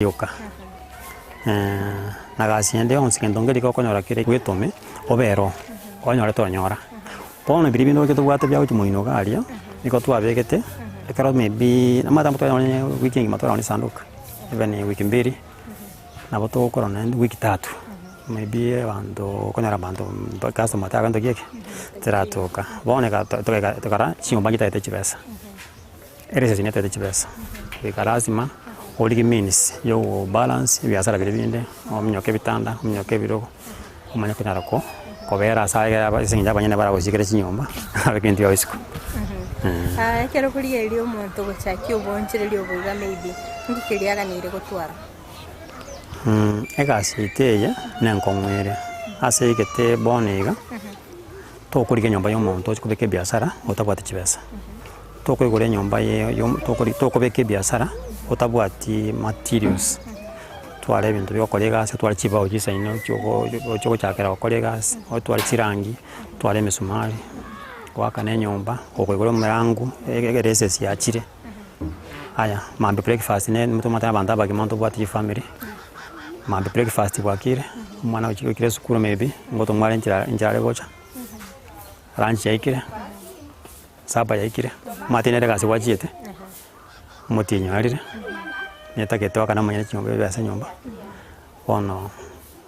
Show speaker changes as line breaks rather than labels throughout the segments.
Rioka. Na gasi ende yonsi gento nkeri gokonyora kere bwetome, obe ero, onyore tonyora. Bono biria binde oroche tobwate bia gochia moino iga aria, nigo twabegete, ekero maybe namanyete amo twaye wiki engima twarora esanduku, even wiki mbiri, nabo togokora naende wiki tatu, maybe abanto okonyora abanto customer tari gento ki eke, teratoka. Bono eka togeka tokara chinyomba nchitagete chibesa. Eresesi netete chibesa, goika lasima origie means ya ogobalance ebiasara biria binde, ominyoke ebitanda, ominyoke ebirogo, omanye konyara ko kobera ase aye ase eng'encho abanyene baragochikere chinyomba abeke ebinto biago isiko.
Ekero okorigereria omonto ogochakia oboonchoreria obo iga maybe, inki keria aganeire gotwara?
Egasi yaito eye nenkong'u ere, ase egete bono iga. Tokorigia enyomba ya omonto oche kobeka ebiasara otabwati chibesa, tokoigora enyomba ye yo tokori tokobeka ebiasara otabwati materials, otware ebinto bia gokora egasi, otware chibao chisaine ochi ogo ochi gochakera gokora egasi, otware chirangi, otware emesumari, goakana enyomba, gokoigora omorango, ege eresesi yachire. Aya, mambia breakfast ne tomanyete abanto abagima ntobwate chifamiri, mambia breakfast bwakire, omwana ochi oikire esukuru maybe, ngotomwa are enchera enchera are gocha, lunch yaikire, supper yaikire, omanyete nere egasi gwachiete, omotienyi oerire, netagete oakane omonyene chinyomba ebesa nyomba, bono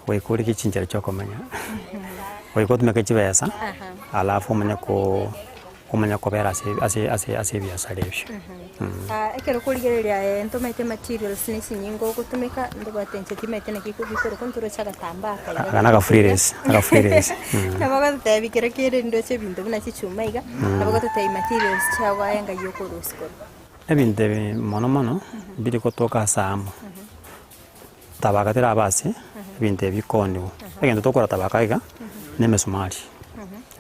goika origie chinchera chia okomenya, goika otumeke chibesa, alafu omanye koo omanye kobera ase ase ase ase ebiasara ebio.
Ekero okorigereria aye ntomaete materials na echinyinga ogotumeka, ntobwate inche timaete naki bikorokwa ntoroche agatambaa aka iga
Aka na freelance, aka freelance.
Nabo ogototebia kero kere ndoche ebinto buna chichuma iga, nabo ogototebia materials chiago aye ngai okorusia korwa.
Ebinto ebi mono mono, mbiri gotoka ase amo. Tabaka teraba ase ebinto ebi bikooniwa. Egento tokora tabaka iga, na emesumari,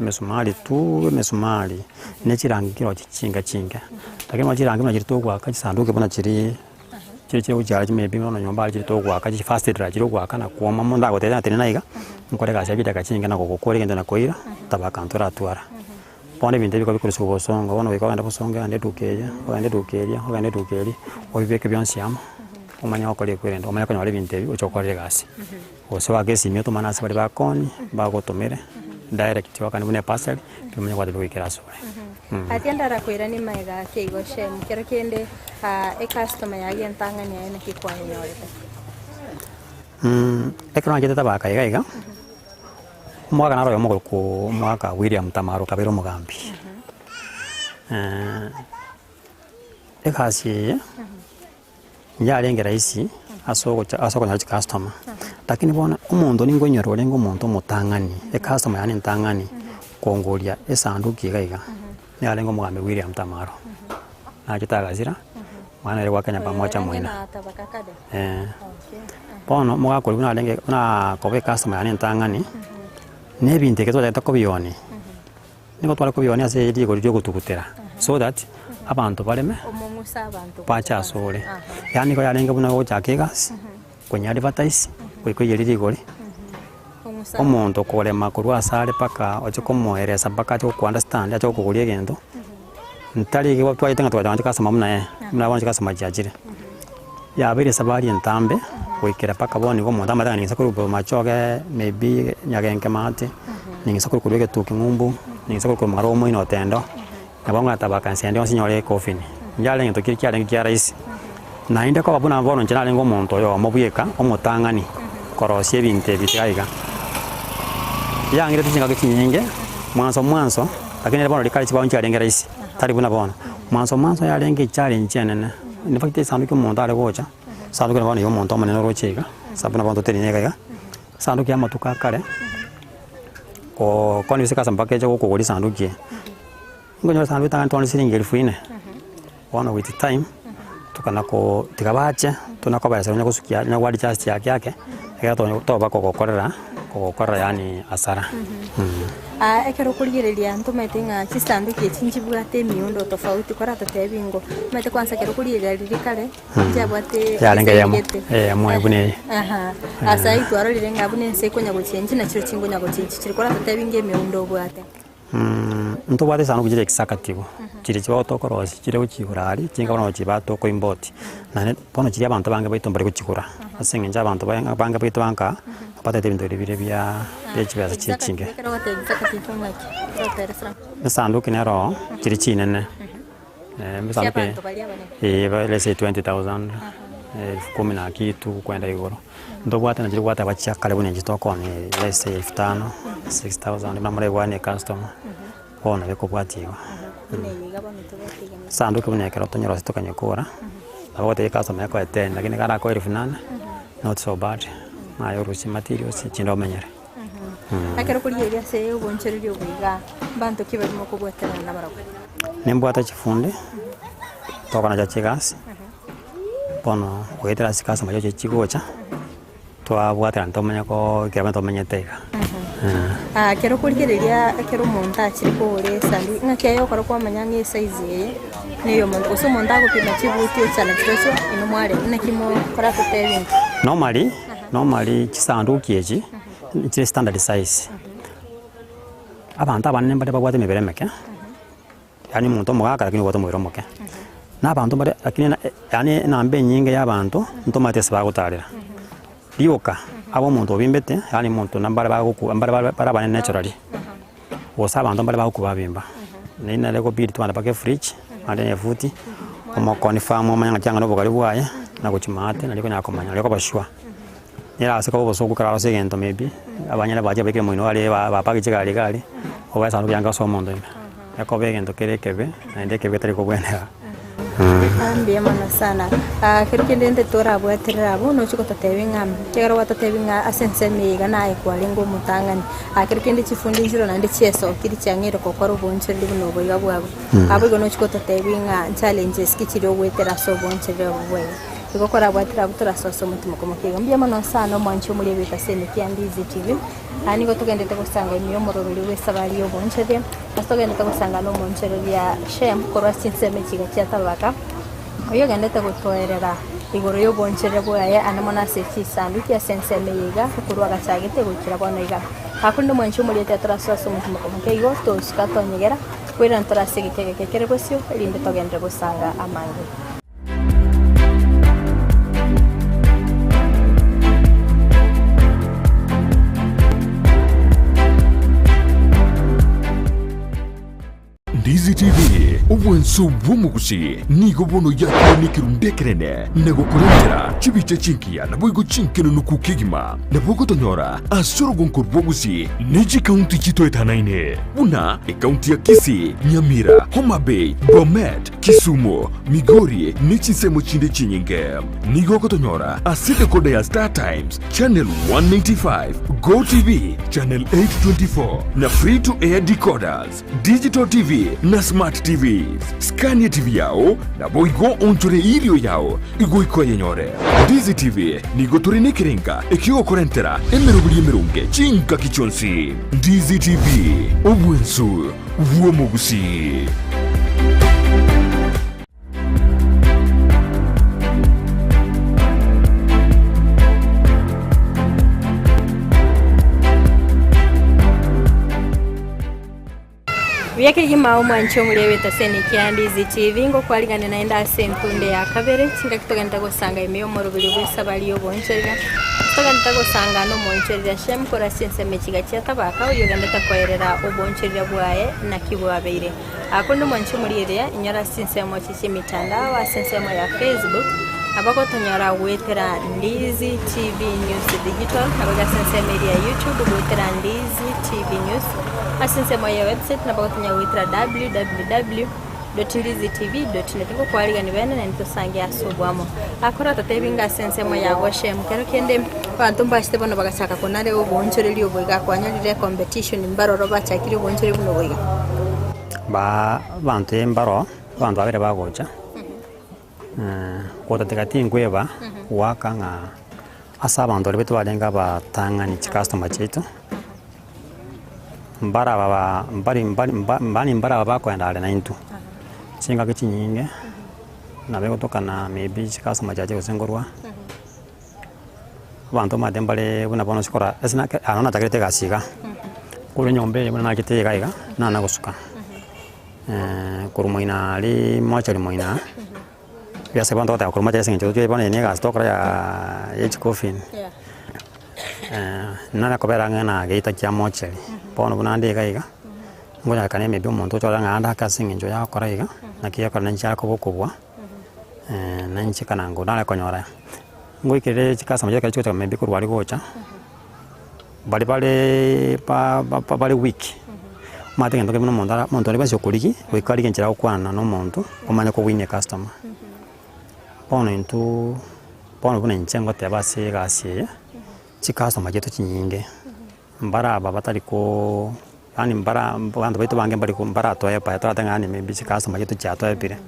emesumari tu emesumari, na chirangi kero chinga chinke. Lakini bono chirangi buna chiria togoaka chisanduki buna chiria chiria chigochiara chi maybe bono nyomba aria chiria togoaka chi first dry chiria ogoaka na kwoma omonto agotebia ng'a tenena iga, nkore egasi ya chidakika chinke na gogokora egento na koira, tabaka ntoratwara. Bono ebinto ebi bikaba bikorusigwa bosongo, bono goika ogende bosongo ogende eduka eye, ogende eduka eria, ogende eduka eria, obibeke bionsi amo, omanye gokora ekwerende, omanye konyora ebinto ebi oche gokorera egasi. Gose oake esimi otomane ase baria bakoonia, bagotomere, direct oakane buna eparcel, bimanye kobwata bigoikera ase ore.
Gaki ndarakoiranie magega ake igo Shem, kero kende ecustomer yaye entang'ani aye naki kwayenyorete?
Ekero nachete tabaka iga iga. Omogaka naro oyomo okorokwa omogaka William Tamaro okabeire omogambi. Egasi eye yarenge rahisi ase ogocha ase okonyora chicustomer, lakini bono omonto ninkoinyora orenge omonto omotang'ani, ecustomer yane entang'ani kongoria esanduki iga iga, nigo arenge omogambi William Tamaro. Nachete agasira, mwana ere gwa Kenya pamoja moina. Bono omogaka oria buna arenge buna koba ecustomer yane entang'ani, na ebinto ekero twachagete kobionia, nigo tware kobionia ase rigori ria ogotugutera, so that abanto bareme bache asore. Yaani nigo yarenge buna ogochaka egasi, konya advertise, goika oiyerie rigori, omonto okorema korwa ase are mpaka oche komoeresa mpaka ache goko understand ache gokogoria egento, ntari igo twaete ng'a twachaka chikasoma buna eh, buna bono chikasoma chiachire. Yabeire esabari entambe, goikera mpaka bono igo omonto amanyete ng'a ning'isa korwa bomachoge maybe nyagenke maate, ning'isa korwa korwa egetuki ng'umbu, ning'isa korwa korwa mwaro omoino otendo, nabo ngotabaka nse ende yonsi nyore ecoffin. Inche egento keria kiarenge kia rahisi. Naende koba buna bono inche narenge omonto oyomo bweka, omotang'ani, korosia ebinto ebi iga iga. Yang'irete chingaki chinyinge, mwanso mwanso, lakini ere bono rikare chibao nchiarenge rahisi, tari buna bono. Mwanso mwanso yarenge echallenge enene, in fact esanduki omonto are gocha, esanduki bono ya omonto omonene oroche iga, ase buna bono totenenire iga iga, esanduki ya amatuko a kare, koo koni ase mpaka eche gokogoria esanduki eye. Nkonyora esanduki etang'ani twane siringi elfu inne, bono with time, tokana koo tiga bache, tona kobaeresera onye gosukia onye go adjust ake ake, ekero tonya toba kogokorera kogokorera yaani hasara.
Ekero okorigereria ntomanyete ng'a chisanduki echi nchibwate emiundo tofauti koratotebie ingo, omanyete kwanza ekero okorigereria riria kare, nchiabwate
Yarenge eyemo,
esigete.
eyemo eye buna eye.
Aha, ase ayio twarorire ng'a buna ense ekonya gochenji nachio chinkonya gochenji chire, koratotebie ingo emiundo obwate.
Ntobwate esanduku chire executive, chiria chiba tokorosia chire gochigora aria, chinga bono chiba tokoimport, naende bono chiria abanto abange baito mbari gochigora, ase eng'encho abanto ba abange baito banka, batagete ebinto biria bire bia bia chibesa chire
Executive
chinke.
ekero ogoteba executive ng'aki? Oroteresera.
Esanduki nero oo, chiria chinene, esanduki
Chiabanto baria abanene.
eh, ba let's say 20,000, elfu kumi na kitu kwenda igoro. Ntobwate nachiria gwateba chia kare buna inche tokoonia let's say elfu tano, 6000 buna moraigwane ecustomer, bono nabo ekobwatia igo.
Buna eye iga bono tobwate iga na.
Esanduki buna ekero tonyora ase tokanyekora, nabo ogotebia ecustomer ekoe ten lakini ekero arakoe elfu nane, not so bad, naye orusie materials chinde omenyere.
Ekero okorigereria ase obonchoreria obo iga, mbanto ki barimo kobwaterana nabarabwo?
Nimbwate chifundi, tokonacha chigasi, bono goetera ase chigasi nachirochio chigocha, twabwaterana tomanye koo ekero tomenyete iga.
Ekero okorigereria ekero omonto achire kogora esanduki, ng'aki aye okora kwamanya ng'a esize eye na eyomonto, gose omonto agopima chibuti ochana chirochio inwe mwarema, naki mokora goteba intwe?
Normally, normally chisanduki echi, chire standard size, abanto abanene mbare babwate emebere emeke. Yaani omonto omogaka lakini obwate omobere omoke. Na abanto mbare lakini na yaani enamba enyinge ya abanto ntomanyete ase bagotarera. Rioka, abe omonto obimbete, yaani omonto na mbare bagokwa mbare bare bare abanene naturally, gose abanto mbare bagokwa babimba. Naende nere ekobidi togende mpaka efridge, naende na efuti, omoconfirm omanye ng'a chianga na obogari bwaye, na gochia maate naria okonyara komanya naria okoba sure. Nere ase koba obosoku ekero arose egento maybe, abanyene bachire baikire moino aria ba bapake chigari iga aria, obae esanduku yange ase omonto ime. Ekoba egento kere ekebe, naende ekebe getari kobwenera.
Mbuya mono sana. Kero kende ntete torabwaterere abwo, nochie gototebia ng'a ekero gwatotebia ng'a ase ensemo eye iga naye kwarenge omotang'ani. Kero kende chifundi nchireo naende chiesokire chiang'eire gokora obonchoreri buna obo iga bwago. Abwo igo nochie gototebia ng'a challenges ki chiria ogoetera ase obonchoreri obo bwaye. Igo korabwatire abwo torasoe ase omotimoko omoke iga. Mbuya mono sana omwanchi omore ebete ase emeki ya Ndizi TV. Aa nigo togendete gosanga ime y'omoroberi bw'esabari y'obonchoria, ase togendete gosanga nomonchoreria Shem korwa ase chinsemo echiga chia Tabaka, oyio ogendete gotoerera igoro y'obonchoreria bwaye ande mono ase chisanduki ase ensemo eye iga, korwa agachagete goikera bono iga. Aa korende omwanchi omoriete torasoe ase omotimoko omoke igo, tosuka tonyegera, koirana tore ase egeka egeke kere bosio, erinde togenderere gosanga amange.
Ndizi TV, obwanso bw'omogusi, nigo bono yakire nekerundu ekenene na gokorentera chibicha chingiya naboigo chinkenenuku kegima. Nabo ogotonyora ase orogonko rw'ogusi ne chikaunti chitoetanaine buna ekaunti ya Kisii, Nyamira, Homa Bay, Bomet, Kisumu, Migori ne chinsemo chinde chinyinge. Nigo ogotonyora ase decoder ya Star Times, Channel 195, Go TV, Channel 824 na Free to Air decoders, Digital TV na Smart TVs. Scan TV yao naboigo onchore erio yao igoika oyenyore. Ndizi TV nigo tore nekerenga ekiogokorentera emeroberi emeronge chingaki chionsi. Ndizi TV, obwensu bw'omogusii.
Buya kegima omwanche omorebe taseni kia Ndizi TV ngokwarigania naende ase entunde ya kabere chingaki togenderete gosanga ime y'omoroberi bw'esabari y'obonchoreria togenderete gosanga nomonchoreria Shem korwa ase ensemo echiga chia Tabaka oyio ogenderete koerera obonchoreria bwaye naki bwabeire. Korende omwanche omorieria inyora ase chinsemo echi chi'emitandao ase ensemo ya Facebook nabo ogotonyora goetera Ndizi TV News Digital nabo iga ase ensemo eria ya YouTube goetera Ndizi TV News ase ensemo ya website nabo ogotonyora goetera www dot ndizi tv dot net ngokwarigani bene naende tosange ase oboamo. Akore ototebi ng'a ase ensemo ya Goshen kero kende abanto mbachete bono bagachaka konarega oboonchoreria obo iga kwanyorire ecompetition mbaroro bachakire oboonchoreria buna obo iga.
Ba abanto mbaro, abanto babere bagocha, gotatiga tinkweba goaka ng'a ase abanto baria baito barenge abatang'ani chicustomer chiaito, mbaraba ba mbari mbari mba yaani mbaraba bakoenda are naintwe, chingaki chinyinge, nabo egotokana maybe chicustomer chiachire gose nkorwa, abanto omanyete mbare buna bono chikora ase nake aro natakerete egasi iga. Korwa enyomba eye buna nachete iga iga, nana gosuka, korwa moino aria mochari moino aa, ebiasara bono togoteba korwa mochari ase eng'encho tochire bono eye na egasi togokora ya ya echikofini, nare kobera ang'e na geita kia mochari, bono buna nde iga iga, nkonyarekana maybe omonto oche orore ng'a ande ake ase eng'encho ya gokora iga, naki ekero ninche akoba okobua, na inche kana ngo nare konyora, ngoikerere chicustomer chiria ekero chigocha maybe korwa aria gocha. Baria bareee ba ba bare weak, omanyete egento kebe na omonto ara omonto onde bwensi okorigia, goika arigie enchera agokwana na omonto, omanye kowin ecustomer. Bono intwe, bono buna inche ngoteba ase egasi eye, chicustomer chiaito chinyinge, mbara aba batari koooo yaani mbara abanto baito abange mbari ko mbaratoepa toratebe ng'a yaani maybe chicustomer chiaito chiatoepire.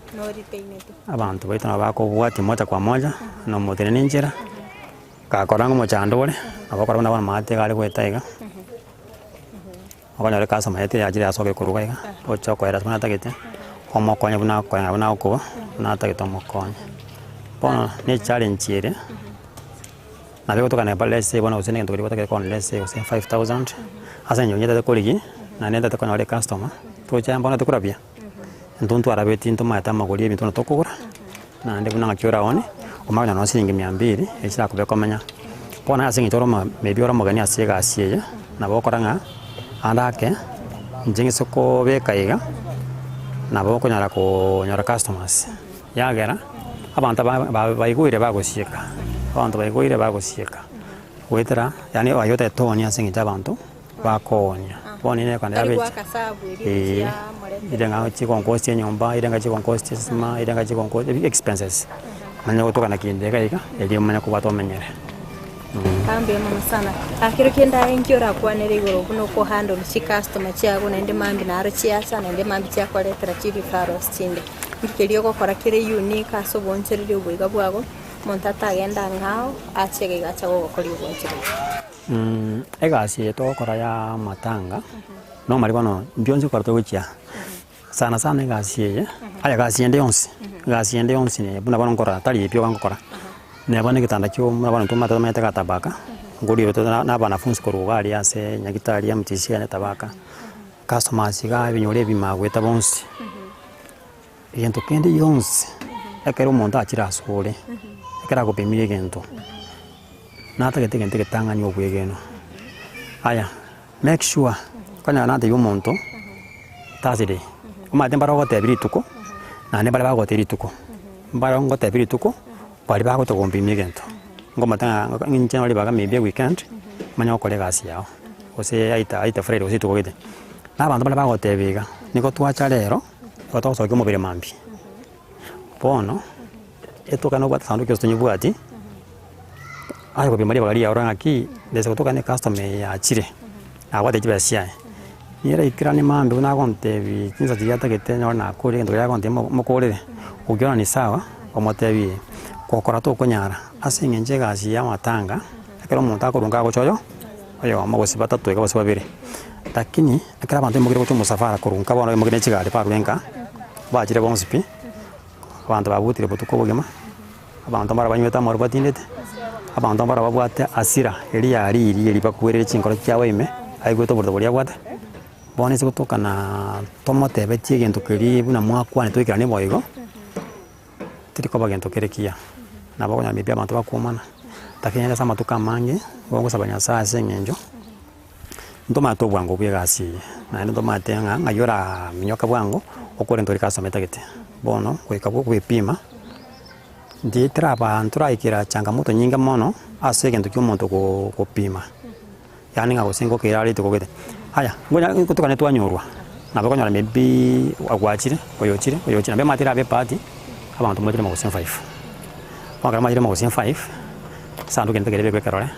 Abanto baito nabo bakobwatia moja kwa moja, na omoteneni enchera. Gakora ng'a omochando ore, nabo okora buna bono maate iga are goeta iga, okonyora ecustomer yaito yachire yasoka ekoruga iga, ocha okoeresa buna atagete, omokonye buna akonya buna agokoba, buna atagete omokonye. Bono na echallenge ere, nabo egotokana eba let's say bono gose na egento keria otagete koonia let's say gose 5000, ase eng'encho onye otagete korigia, naende ntagete konyora ecustomer, toche bono tokorabia. Intwe ntwarabeti ntomaete amagori y'ebinto buna tokogora, naende buna ng'aki oraone, omanye konyora nonye siringi mia mbiri, echi chirakobeka komenya. Bono ase eng'encho ore omo maybe ore omogeni ase egasi eye, nabo okora ng'a ande ake, inche ng'ise kobeka iga, nabo okonyara koonyora customers, yagera, abanto aba ba baigwire bagosieka, abanto baigwire bagosieka, goetera yaani aywo otagete oonie ase eng'encho abanto. Bakoonia. Bono ere ekando
Tari
yabeche.
goaka sabu eria
Eeh,
gochia morete.
ere ng'a chigonkosi enyomba, ere ng'a chigonkosi chisima, ere ng'a chigonkosi ebi expenses. Manya gotoka na kende iga iga, erio omanye kobwata omenyere.
Ah, mbuya mono sana. Ah, kero kende aye nki orakwanere igoro buna okohandle chicustomer chiago naende mambia naro chiacha naende mambia chiakoretera chireferrals chinde. Nki keria ogokora kere unique ase oboonchoreria oboiga bwago, omonto atagenda ang'ao ache iga iga acha gogokoria oboonchoreria.
Egasi eye togokora ya amatanga, normally bono intwe onsi ekero togochia, sana sana egasi eye, aye egasi ende yonsi, egasi ende yonsi neye buna bono nkorora tari ebio iga ngokora, neba na egetanda kia buna bono intwe omanyete tomenyete Tabaka, nkorierwe tore na abanafunsi korwa iga aria ase nyagetari ya MTC ere Tabaka, customers iga ebinyoro ebi magoeta bonsi, Egento kende gionsi, ekero omonto achire asore, ekero agopimire egento, natagete egento egetang'ani obwegenwa. Aya, make sure, okonyora natebia omonto, Thursday, omanyete mbare ogotebia rituko, naende mbare bagotebia rituko, mbare ngotebia rituko, baria bagocha gompimia egento, nkomotebia ng'a inche naro ribaga maybe eweekend, manye gokora egasi yago, gose aita aita Friday gose rituko gete. Na abanto baria bagotebia iga, nigo twacha rero. Nigo togosokia omobere mambia. Bono, etoka nobwate esanduki gose tonyebwati, aye gopima ribaga riago orore ng'aki, ndese gotoka ne ecustomer eye yachire, nabwate chibesa chiaye. Nigo eraikeranie mambia buna agontebia chinsa chiria atagete nyore nakorire egento keria agontebia mo mokorere, okiona ni sawa, omotebie gokora tokonyara ase eng'encho egasi ya amatanga, ekero omonto akorwa agocha oyo. Oyomo gose batato iga gose babere, lakini ekero abanto baimokire gochia omosafara korwa nka bono baimokire ne chigari barure nka, bachire bonsi pi, abanto babutire botuko obogima, abanto mbaro banywete amarwa batindete, abanto mbaro babwate hasira eria yaririe eria bakwerire chinkoro chiabo ime, aigwete oborito boria abwate, bono ase gotoka naaa tomotebetie egento keria buna mwakwanete toikeranie boigo. Teri koba gento kere kiya, nabo okonyora maybe abanto bakwomana, lakini ase amatuko amange, nigo ogosaba Nyasaye ase eng'encho, ntomanyete obwango bwa egasi eye, naende ntomanyete ng'a ng'ai oraminyoke bwango, okore ntori customer etagete. Bono, goika bwa ogoepima, nti teraba ntoraikera changamoto nyinge mono, ase egento kia omonto go gopima. Yaani ng'a gose ngokera are rituko gete. Aya, ngonya tokane twanyorwa, nabo okonyora maybe gwachire, oyo ochire, oyo ochire, naende omanyete erabe ebahati, abanto mochire mogose five. Bono ekero mwachire mogose five, esanduki ntagete ebekwe ekerore,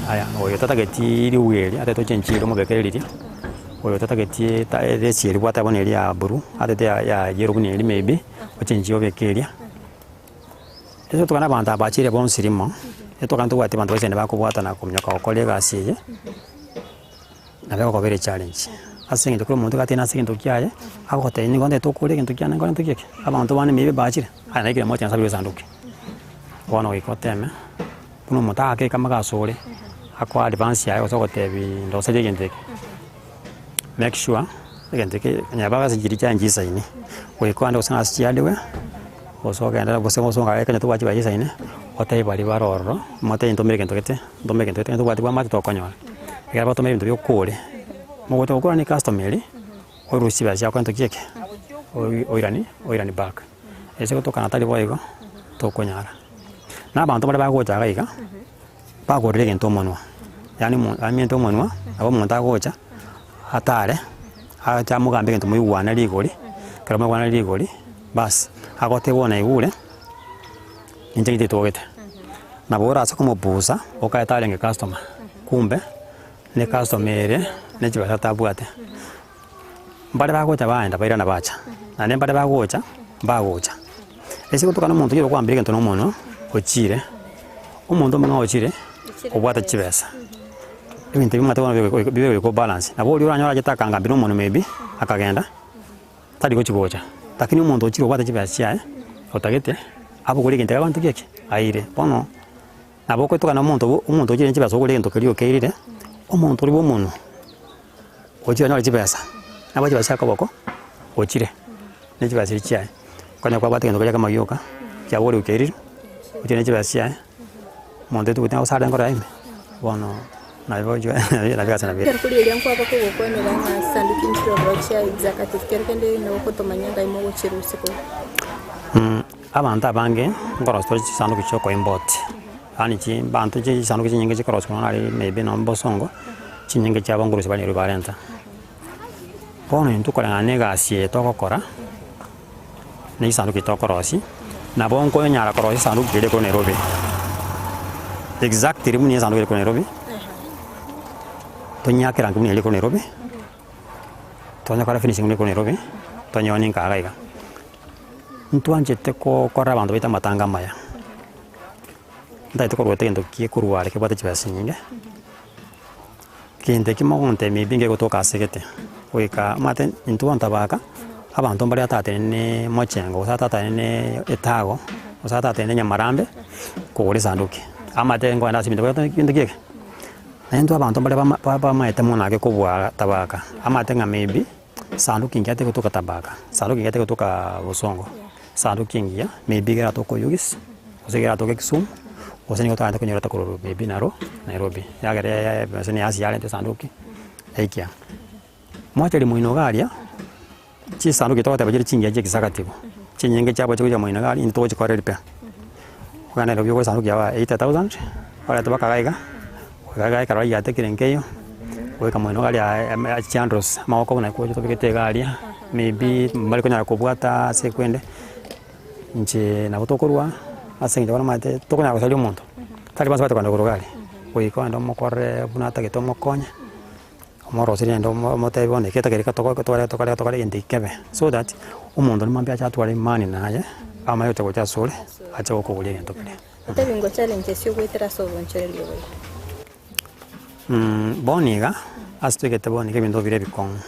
aya oyo tatageti riuga eria, atagete ochenchie omobekere riria, oyo tatageti eta eresi eria obwate bono eria ya blue, atagete ya ya yellow buna eria maybe, ochenchie obeke eria. Ekero tokana abanto aba bachire bonsi rimo, etokana tobwati abanto baisane bakobwatana kominyoka gokora egasi eye, nabo egokobera echallenge. Ase eng'encho kera omonto iga atene ase egento kiaye, agogotebia nigo ntagete okore egento kiane nkore ntoki eke, abanto bande maybe bachire, aye naikire moche nsabere esanduki. Bono goika oteme, buna omonto agake ekama gasore, akoa advance yaye gose ogotebiaa ndoserie egento eke. Make sure, egento eke onye baka chiria chiaye nchisaini, goika ogende gose ase chiadiwe, gose ogende gose gose ong'aye ekero tobwati chibesa chisaine, otebie baria bare ororo, omotebie ntomere egento gete, ntomere egento gete onye tobwati bw'amate tokonyora. Ekero batomire ebinto bia okore, mogocha gokora na ecustomer eria, orusie chibesa chiago egento ki eke, oi oirani oirani back. Ase gotokana tari boigo, tokonyara. Na abanto baria bagocha iga iga, bagorire egento omonwa, yaani omo aminto omonwa, nabo omonto agocha, atare, ache amogambe egento moigwane rigori, ekero mwaigwanire rigori, baas, agotebia bono naigure, inche gete togete. Nabo orase komopusa, okaete arenge customer, kumbe, ne customer ere, ne chibesa atabwate. Mbare bagocha baenda bairana bacha, naende mbare bagocha, mbagocha. Ase gotoka na omonto oyio okoambia egento na omonwa, ochire, omonto omong'ao ochire, obwate chibesa, ebinto ebio omanyete bono bibe bibe biko balance. Nabo oria oranyore achete akangambia na omonwe maybe, akagenda, tari gochi gocha, lakini omonto ochire obwate chibesa chiaye, otagete, abogore egento ekeria abanto ki eke, aire. Bono, nabo ogotoka na omonto obo omonto ochire na chibesa ogore egento keria okeirire, omonto oria bwa omonwe. Ochire onyore chibesa, nabo chibesa chia koboko, ochire, ne chibesa chiria chiaye, konya kwabwate egento keria kemo gioka, kiaboria okerire, ochire ne chibesa chiaye, omonto oito gocha gosara enkoro yaye ime, bono nabo ochi nabo egasi nabo ere.
Ekero kori eria nkwaba kogokwanera ng'a sanduki nchire ororo chia executive kero kende nabo okotomanya ngai mogochirusia korwa.
Abanto abange nkorosia tore chisanduki chia okoimport. Yaani chi abanto chisanduki chinyinge chikorosiwa nonya nare maybe nonye bosongo, chinyinge chiabo nkorusia bare Nairobi barenta. Bono intwe koreng'ana na egasi eye togokora, na echisanduki tokorosia, nabo nkonyara korosia esanduki eria ekorwa Nairobi, exactly buna esanduki eria ekorwa Nairobi, tonyeake rangi buna eria ekorwa Nairobi, tonyekore finishing buna ekorwa Nairobi, tonyeonie nka iga iga. Ntwanchete kokorera abanto baito amatanga amaya, ntagete korueta egento gekorwa are kebwate chibesa chinyinge, gento ekio mogontebia maybe ngegotoka ase gete, goika omanyete intwe bono tabaka, abanto mbare atatenene mochengo gose atatenene etago, gose atatenene nyamarambe, kogora esanduki, amanyete nkoenda ase ebinto bia gento ki eke. Naintwe abanto mbare bama bamaete mono ake kobua tabaka, amanyete ng'a maybe. Sanduki engiya tegotoka tabaka, sanduki engiya tegotoka bosongo, sanduki engiya maybe iga eratoke oyugis, gose iga eratoke kisumu, gose nigo toganyete konyora korwa maybe naro Nairobi, ekiagera gose na egasi yarenta esanduki, yaikia. Mochari moino iga aria, chisanduki togoteba chire chingiya chia egesagatibu, chinyinge chiabo chigocha moino iga aria intwe togochikora repair. Okogenda Nairobi ogore esanduki yago 80,000, orete mpaka iga iga, iga iga ekero yatekire nkeiyo. Goika moino iga aria chiandros amagoko buna ekwo tobegete iga aria, maybe mbare konyara kobwata ase ekwende, inche nabo tokorwa ase eng'encho bono omanyete tokonyara gosaria omonto, tari bonsi batagete kogenda korwa iga aria, goika ogende omokorere buna atagete omokonye, omoroserie naende omo omotebi bono eke etagete reka togo tokore tokore tokore egento eke kebe, so that omonto onde mambia ache atware imani naye, amanye gocha gocha asore, ache gokogoria egento keria.
Otebi ng'o challenges ogoetera ase obonchoreria obo iga.
Bono iga, ase toigete bono iga ebinto bire ebikong'u,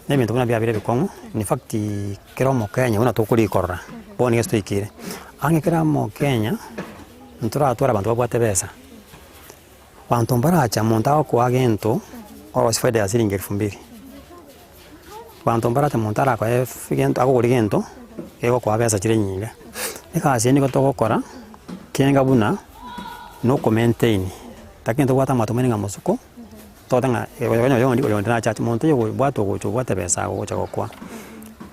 na ebinto buna biabire ebikong'u, in fact kera omokenya buna tokorikorora, bono iga ase toikeire, ang'e kera omokenya, ntoratware abanto babwate ebesa, banto mbaracha monto agokoa gento, orosie faida ya siringi elfu mbili, banto mbaracha monto arakoe efu gento akogoria gento, kegokoa besa chire nyinga. Egasi eye nigo togokora, kenga buna, na oko maintain, lakini tobwate amato ng'a mosuko, togote ng'a onye oyondi oyonde nache ache monto oyo obwate ogocha obwate ebesa agocha gokoa.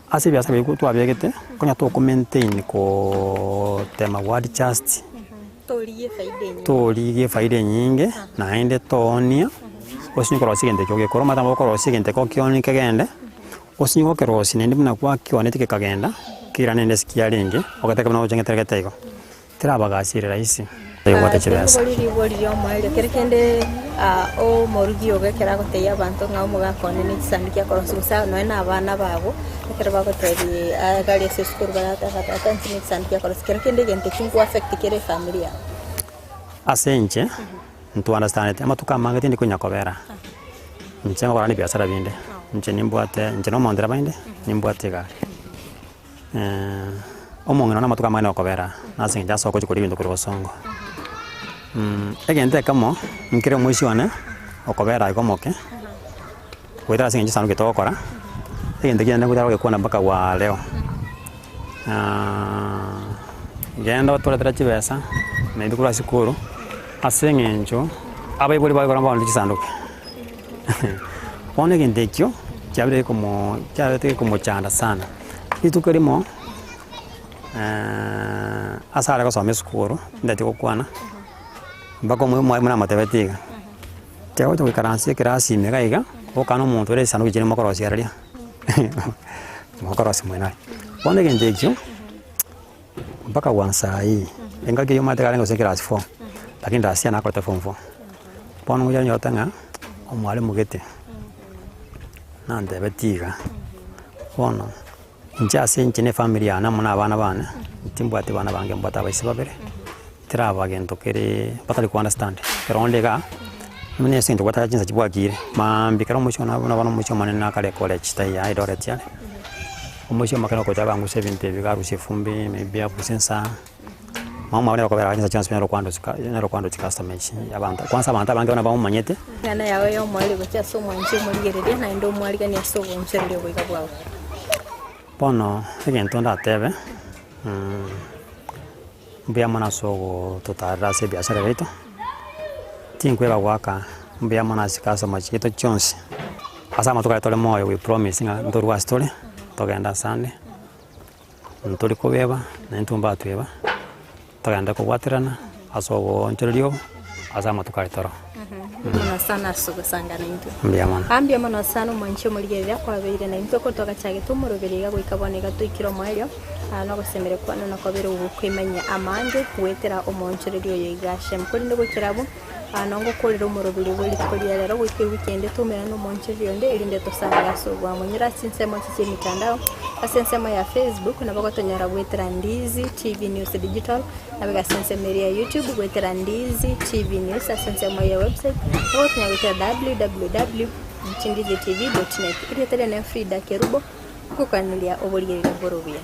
Ase ebiasara ebi twabegete, konya toko maintain kootema go adjust,
Torigie efaida enyinge.
torigie efaida enyinge, naende toonia, osinye korosia egento ekio ogekora omanyete nabo okorosia egento ekio okionie kegende, osinye gokerosia naende buna gwakionetie gekagenda, keirane naende ase kiarenge, ogetake buna ochengeteregete igo. Terabagasie ere rahisi egwate chibesa.
Tokobori ribori ri'omoerio, kere kende omorugi ogo ekero agotebia abanto ng'a omogaka one ne chisanduki akorosia gose nonya na abana bago, ekero bagotebi gari ase esukuru barateba tata inche ne chisanduki akorosia, kero kende egento ekio nko affect kere efamiri yabo.
Ase inche, intwe understandeti, amatuko amange tindi konya kobera, inche ngokora na ebiasara binde, inche nimbwate, inche na omondereba inde, nimbwate egari. Omong'ina one amatuko amange nokobera ase eng'encho ase ogochia koria ebinto korwa bosongo. Egento ekemo, nkere omoisia one, okobera iga omoke. Goetera ase eng'encho chisanduki togokora, egento kiane ngochaka gokekwana mpaka gwa leo. Genda otoretere chibesa, naende korwa ase esukuru, ase eng'encho abaibori baye barabwo baonire chisanduki. Bono egento ekio, kiabeire gekomo kiabete gekomochanda sana. Rituko erimo, ase are gosoma esukuru, ntagete gokwana, mpaka omo omwalimu namotebetie iga, tiagocha goikaransa ekerasi ime iga iga, ogokana omonto ore esanduki chiria mokorosia riria, mokorosia mwene aria. Bono egento ekio, mpaka gwa saii, engaki eyio omanyete karenge gose class four, lakini last year nakorete form four. Bono ngocha nyorete ng'a, omwalimu gete, nantebetie iga, bono inche ase inche na efamiri yane amo na abana bane, timbwati bana bange mbwate abaise babere, teraba gento kereee batari ko understand. Ekero onde igaa, buna ase eng'encho gwataka chinsa chibwakire, maambia ekero omoisia one buna bono omoisia omonene nakare college taiyo Eldoret are, omoisia omoke nokocha abanguse ebinto ebi iga arusie efumbi, maybe abuse ensaa, mama omwabo nere okobera chinsa chionsi nere okwando chika nere okwando chicustomer echi abanto kwanza abanto abange buna bamomanyete.
Eng'ana yao y'omoerio gochia ase omwanchi omorigereria, naende omwariganie ase oboonchoreria oboiga bwao.
Bono egento ndatebe. Mbuya mono ase ogototarera ase ebiasara biaito, tinkweba goaka mbuya mono ase customer chiaito chionsi, ase amatuko aya tore moyo we promise ng'a ntorwe ase tore, togende ase ande, ntori kobeba naintwe mbatweba, togende kobwaterana ase oboonchoreria obo, ase amatuko aria toro.
Mbuya mono sana ase ogosanga naintwe.
Mbuya mono.
Aa mbuya mono sana omwanchi omorigereria kwabeire naintwe korwa twagachagete omoroberi iga goika bono iga toikire omoerio, aa nogosemeria kwane nokobere ogokwemanyia amange goetera omoonchoreria oyo iga Shem. Korende goikera abwo, aa nongokorera omoroberi bwe rituko ria rero goika ewiki ende toumerane na omoonchoreria onde erinde tosange ase obwamo. Nyora ase chinsemo echi chia emitandao, ase ensemo ya Facebook nabo ogotonyora goetera Ndizi TV News Digital, Nabo ase ensemo eria ya YouTube goetera Ndizi TV News ase ensemo ya website nabo okonya goetera www ndizitv dot net. Erieta riane Frida Kerubo, ngokwaniria oborigereria bore obuya.